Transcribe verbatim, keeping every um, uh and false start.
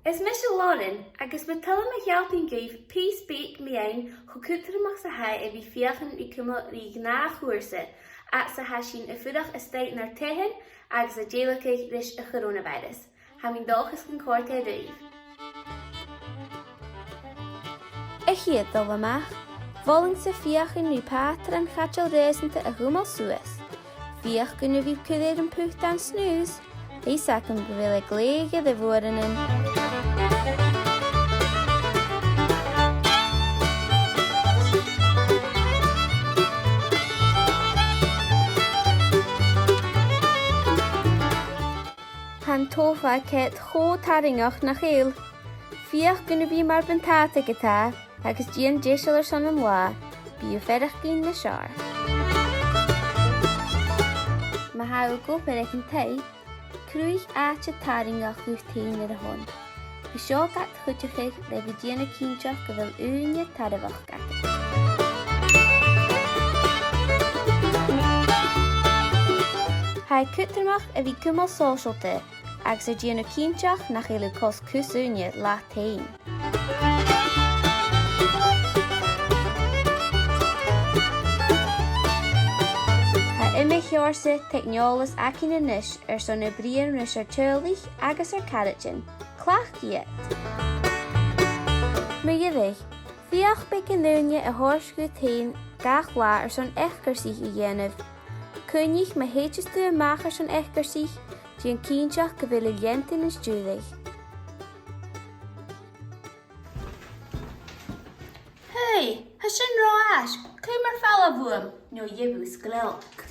Is mise Lauren, agus bu toil leam a shealltainn dhuibh pìos beag mu dheidhinn cho cudromach 's a tha e a bhith a' feuchainn ri cumail ri ghnàth-chùrsa, ach 's a tha sinn a' fuireach a-staigh nar taighean agus a' dèiligeadh ris a' choronavirus. Tha mi an dòchas gun còrd e ribh. A' chiad dol a-mach, mholainn-sa feuchainn ri pàtran-cadail reusanta a chumail suas. Feuch gun a bhith a' cur air am putan snooze, tha fhios agam gu bheil e glè ghiorra air a' bhòrdainn. Tha an t-sòfa agad cho tarraingeach, nach eil? Feuch gun a bhith mar buntàta ge-tà, agus dèan deiseil airson an latha, bidh thu a' faireachdainn nas fheàrr. Ma tha thu ag obair aig an taigh, cruth àite tarraingeach dhut fhèin air a shon. Bidh seo gad chuideachadh le bhith a' dèanamh cinnteach gu bheil ùine tairbheach agad. Tha e cudromach a bhith a' cumail sòisealta, agus a' dèanamh cinnteach nach eil thu a' cosg cus ùine leat fhèin. Tha iomadh sheòrsa teicneòlas againn a-nis airson a bhruidhinn ris ar teaghlaich agus ar caraidean. Cleachd iad. Mu dheireadh, feuch beagan ùine a thoirt dhut fhèin gach latha airson eacarsaich a dhèanamh. Cuimhnich, ma thèid thu a-mach airson eacarsaich, dèan cinnteach gu bheil thu a' leantainn an stiùiridh. Hey, tha sin ro fhaisg, cùm air falbh bhuam, no gheibh thu sglealg.